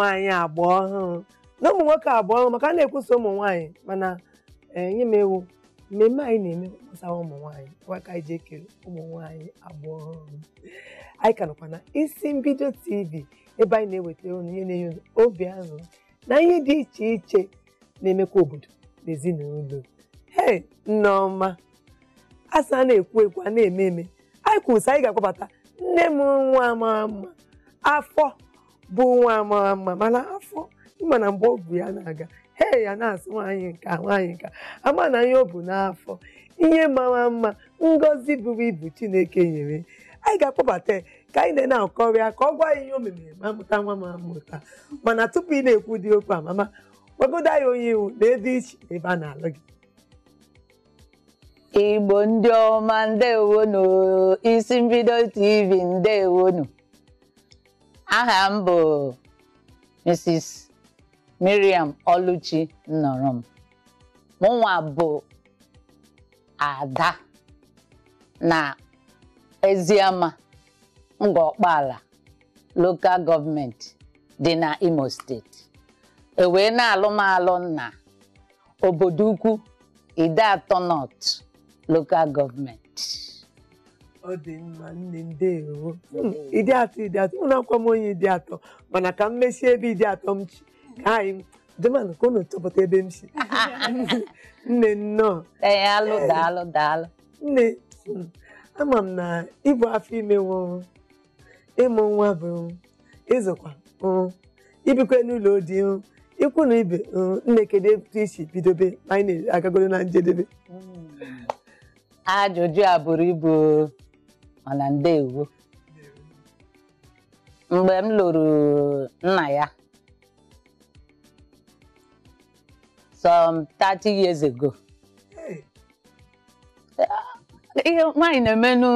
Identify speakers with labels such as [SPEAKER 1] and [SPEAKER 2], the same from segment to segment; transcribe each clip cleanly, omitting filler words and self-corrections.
[SPEAKER 1] nwaanyị agba ọhụrụ na ụmụ nwoke agba ọhụrụ, maka a na-ekwusa ụmụ nwaanyị, mana nye m ewu mmemme anyị na-eme gbasara ụmụ nwaanyị ka anyị ji ekele ụmụ nwaanyị agba ọhụrụ. Anyị ka nọkwa na Isi Mbido TV, ebe anyị na-ewetara unu ihe na-enye unu obi aṅụrị na ihe dị iche iche na-emekwa obodo na ezinụlọ. Hei, nneọma, a sị a na-ekwu ekwu a na-eme eme. Anyị kwuru sị anyị ga-akpọbata nne m nwa mara mma, afọ bụ nwa mara mma, mana afọ ịma na mgbe ọ bụ ya na-aga, hei, ya na-asị nwaanyị nka nwaanyị nka, ama na ihe ọ bụ n'afọ ihe mara mma, ngọzi buru ibu Chineke nyere. Anyị ga-akpọbata ka anyị na-akọrọ ya ka ọ gwa anyị ihe o memere ma mụta nwa ma mụta. Mana tupu ị na-ekwu dị okwu a, mama, gwagodo anyị onye iwu na ebe ichi na ebe a na-alụ gị.
[SPEAKER 2] Igbo ndị ọma, ndewonu. Isi Mbido TV, ndewonu. Aha m bụ Mrs. Miriam Oluchi Nnorom. Mụnwa bụ ada na Eziama Ngọkpala Local Government dị na Imo Steeti. E wee na-alụ m alụ na obodo ukwu Ideato North Local Government.
[SPEAKER 1] Ọ dị mma nne, ndewo. Ideato, Ideato, ụlọ akwụkwọ m onye Ideato, mana ka m mechie ebe Ideato m chi ka anyị dịmanụ ka unu chọpụta ebe m si. Nne, nnọọ.
[SPEAKER 2] Ee, alụ, daalụ, daalụ.
[SPEAKER 1] Nne, ama m na ịbụ afọ ime nwụrụ, ịmụ nwa bụ ịzụkwa, ibikwe n'ụlọ di, ikwu na ibe. Nne, kedu etu isi bidobe anyị na-agagoro na njedebe?
[SPEAKER 2] Ajụjụ a buru ibu, mana ndewo. Mgbe m lụrụ nna ya some 30 years ago, ihe nwaanyị na-emenụ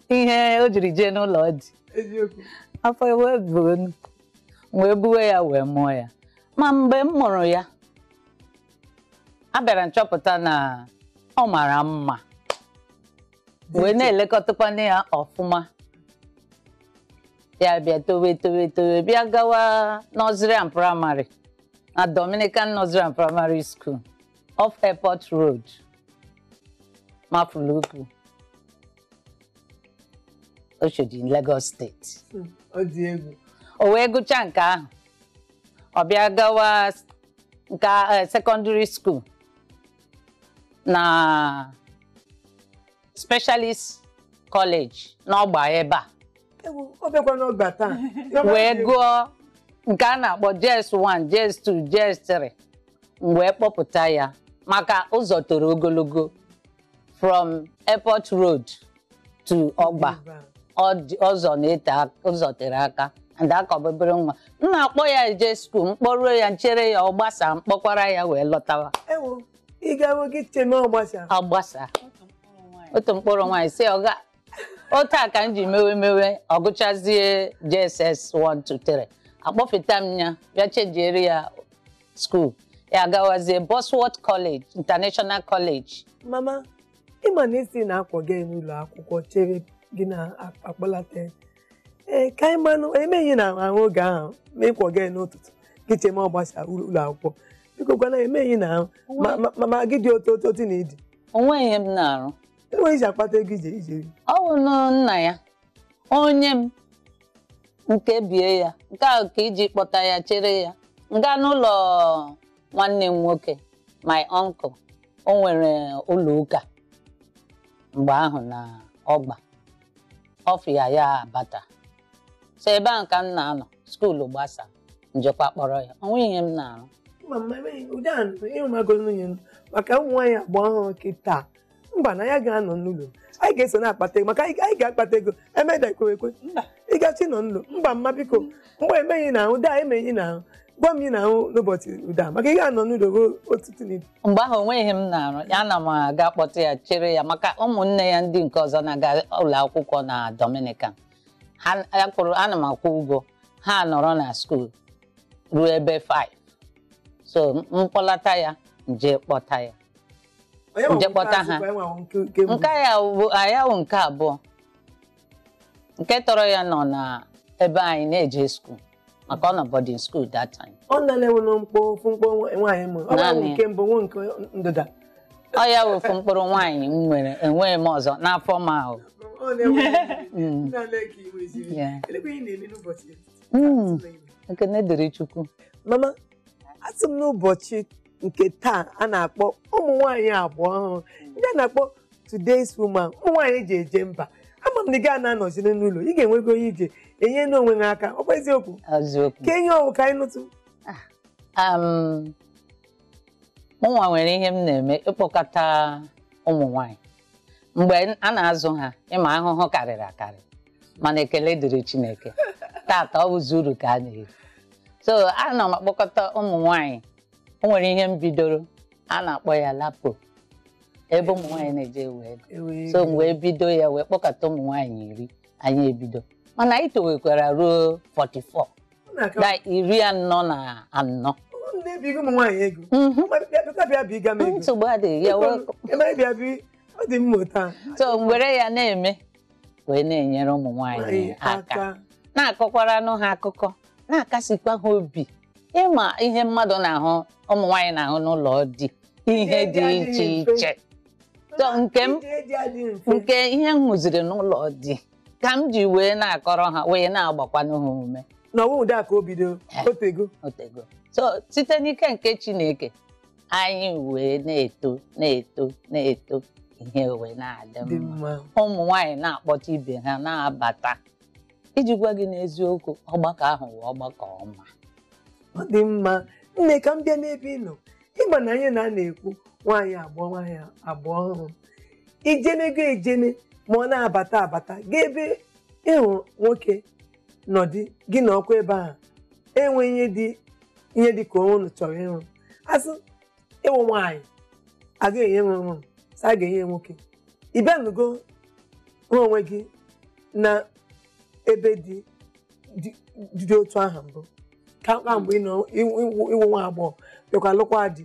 [SPEAKER 2] ihe o jiri jee n'ụlọ di, afọ wee buo wee buwe ya wee mụọ ya. Ma mgbe m mụrụ ya, a bịara nchọpụta na ọ mara mma, wee na-elekọtakwana ya ọfụma. Ya bịa towe towe towe, bịa gawa nursery and primary na Dominican Nursery and Primary School off Airport Road, Mafuluku, Oshodi, Lagos State.
[SPEAKER 1] Ọ dị egwu.
[SPEAKER 2] O wee gụchaa nke ahụ, ọ bịa gawa nke secondary school na Specialist College n'ọgba ebe a.
[SPEAKER 1] Ọ bịakwa n'ọgba taa.
[SPEAKER 2] Wee gụọ nke a na-akpọ JS1, JS2, JS3. Wee kpọpụta ya maka ụzọ toro ogologo from Airport Road to Ọgba. Ụzọ na-ete ụzọ tere aka, and aka obere nwa m na-akpọ ya eje school, mkpọruo ya, nchere ya ọ gbasa, mkpọkwara ya wee lọtawa.
[SPEAKER 1] Ewo, ị gawo gị cheme ọgbasa.
[SPEAKER 2] Ọgbasa otu mkpụrụ nwaanyị si ọga otu a ka m ji mewe mewe, ọ gụchazie JSS 1 2 3, akpọfeta m ya bịa chenjiere ya school, ya gawazie Bosworth College International College.
[SPEAKER 1] Mama, ịma na isi na-akwọ gị n'ụlọ akwụkwọ chere gị na-akpọlata, ee, ka anyị manụ emeghị na ahụ oge ahụ ma ịkwọ gị n'ụtụtụ gị cheme ọgbasa ụlọ akwụkwọ, biko gwana emeghị na ahụ ma gị dị otu otu na ịdị.
[SPEAKER 2] Onweghị ihe m na-arụ.
[SPEAKER 1] Enweghị iji akpata ego ije ije.
[SPEAKER 2] Ọ bụ nna ya onye m nke bie ya nke a ka iji kpọta ya chere ya nga n'ụlọ nwanne m nwoke, my uncle, o nwere ụlọ ụka mgbe ahụ na ọgba ọfịa ya abata, so ebe ahụ ka m na-anọ skuulu gbasa njekwa kpọrọ ya. Onwe ihe m na-arụ.
[SPEAKER 1] Ịhụmagoro nwunye m maka ụmụ nwaanyị agba ọhụrụ kịta, mba na ya ga-anọ n'ụlọ, anyị ga-eso na-akpata ego, maka anyị ga-akpata ego emeda ekwe ekwe ịgachi nọ n'ụlọ. Mba mma, biko, mgbe emeghị na ahụ daa emeghị na ahụ, gwa m ị na-ahụ n'ụbọchị ụda maka ị ga-anọ n'ụlọ ruo otutu n'ibu.
[SPEAKER 2] Mgbe ahụ onweghị m na-arụ ya, na m aga kpọta ya chere ya maka ụmụnne ya ndị nke ọzọ na-aga ụlọ akwụkwọ na Dominican, ha kwụrụ, ana m akwụ ụgwọ ha nọrọ na skuul ruo ebe 5, so mkpọlata ya nje kpọta ya nje kpọta ha. Nke ya bụ ya bụ nke abụọ, nke tọrọ ya nọ na ebe anyị na-eje skuul. maka ọ nọ boarding school that time.
[SPEAKER 1] Ọ na-enwe na mkpọ ofu mkpọ nwaanyị mụrụ. Ọ bụ
[SPEAKER 2] Naanị.
[SPEAKER 1] nke mbụ nwe nke ndụda.
[SPEAKER 2] Ọ ya wụ ofu mkpụrụ nwaanyị m nwere, enweghị m ọzọ n'afọ m ahụ.
[SPEAKER 1] Ọ na-enwe
[SPEAKER 2] Mm.
[SPEAKER 1] naanị ka i nweziri.
[SPEAKER 2] Yeah.
[SPEAKER 1] Elekwa ihe ị na-eme n'ụbọchị
[SPEAKER 2] Mm.
[SPEAKER 1] taa.
[SPEAKER 2] Ekene dịrị Chukwu.
[SPEAKER 1] Mama, asị m n'ụbọchị nke taa a na-akpọ ụmụ nwaanyị abụọ ọhụrụ ndị a na-akpọ today's woman, ụmụ nwaanyị ji eje mba. Ama m na ị gaa na-anọziri n'ụlọ, ị ga-enwego onye ije enye n'onwe gị aka. Ọ bụ eziokwu?
[SPEAKER 2] Eziokwu.
[SPEAKER 1] Ka enye ọwụ ka anyị nụtụ.
[SPEAKER 2] Mụnwa nwere ihe m na-eme ịkpọkọta ụmụ nwanyị mgbe a na-azụ ha, ịma ahụhụ karịrị akarị, mana ekele dịrị Chineke, tata ọ bụzi uru ka a na-eri. So ana m akpọkọta ụmụ nwanyị. O nwere ihe m bidoro a na-akpọ ya LAPO, ebe ụmụ nwanyị na-eje ewe ego. So m wee bido ya, wee kpọkọta ụmụ nwanyị 10, anyị ebido, mana anyị towekwara ruo 44, na 44.
[SPEAKER 1] Ọ na-ebigo ụmụ nwaanyị ego.
[SPEAKER 2] Mhm.
[SPEAKER 1] Ma bịa bịa biga m ego.
[SPEAKER 2] Nsogbu adịghị ya wee.
[SPEAKER 1] Ebe bịa bi, ọ dị mma taa.
[SPEAKER 2] So m were ya na-eme wee na-enyere ụmụ nwanyị aka, na-akọkwaranụ ha akụkọ, na-akasikwa ha obi, ịma ihe mmadụ na-ahụ, ụmụ nwanyị na-ahụ n'ụlọ di, ihe dị iche iche. So nke m
[SPEAKER 1] Ije dị adịghị mfe.
[SPEAKER 2] Nke ihe m hụziri n'ụlọ di ka m ji wee na-akọrọ ha, wee na-agbakwanụ ha ume.
[SPEAKER 1] Na ọwụ ụdị a ka o bido otego.
[SPEAKER 2] Otego. So site n'ike nke Chineke, anyị wee na-eto na-eto na-eto, ihe wee na-adị
[SPEAKER 1] dị
[SPEAKER 2] mma.
[SPEAKER 1] Mma.
[SPEAKER 2] Ụmụ nwanyị na-akpọta ibe ha na-abata. Iji gwa gị n'eziokwu, ọgbakọ ahụ wụ ọgbakọ ọma.
[SPEAKER 1] Ọ dị mma. Nne, ka m bịa n'ebe ị nọ. Ịma na anyị na a na-ekwu nwaanyị abụọ, nwaanyị abụọ ọhụrụ ijenego ejene, ma ọ na-abata abata gaa ebe ịhụ nwoke nọdị gị na ọkwa ebe ahụ enwe ihe dị, ihe dị ka unu chọrọ ịhụ. Asị ịwụ nwaanyị agaghị enye nwe nwe sị a ga-enye nwoke. Ị bịanugo hụ onwe gị na ebe dị dị dị otu ahụ mbụ, ka ka mgbe ị nọ ịwụ nwa agbọghọ bịakwa lụkwa di?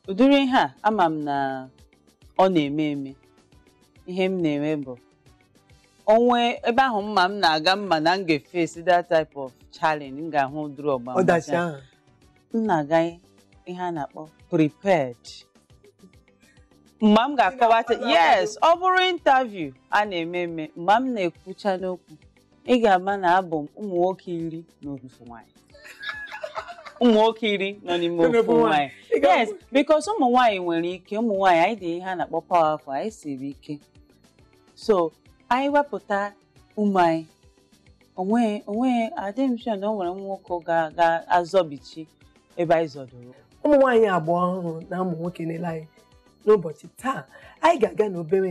[SPEAKER 3] Ụdịrị ihe a, ama m na ọ na-eme eme. Ihe m na-eme bụ onwe ebe ahụ mma m na-aga, mma na m ga-efesi that type of challenge, m ga-ahụ ụdịrị ọgba
[SPEAKER 1] ọdachi ahụ.
[SPEAKER 3] M na-aga ihe a na-akpọ prepared mgbe m ga-akọwata.
[SPEAKER 1] Ị na-akwado.
[SPEAKER 3] Yes, ọ bụrụ interview a na-eme eme, mgbe m na-ekwucha n'okwu, ị ga-ama na abụ m ụmụ nwoke 10 na ofu nwaanyị, ụmụ nwoke 10 nọ n'ime ofu nwaanyị. Yes, because ụmụ nwaanyị nwere ike, ụmụ nwaanyị anyị dị ihe a na-akpọ powerful, anyị siri ike. So anyị wepụta ụmụ anyị onwe onwe, adịghị m sure na o nwere nwoke ga-azọbichi ebe anyị zọdoro.
[SPEAKER 1] Ụmụ nwaanyị abụọ ọhụrụ na ụmụ nwoke na-ele anyị n'ụbọchị taa, anyị ga-aga n'obere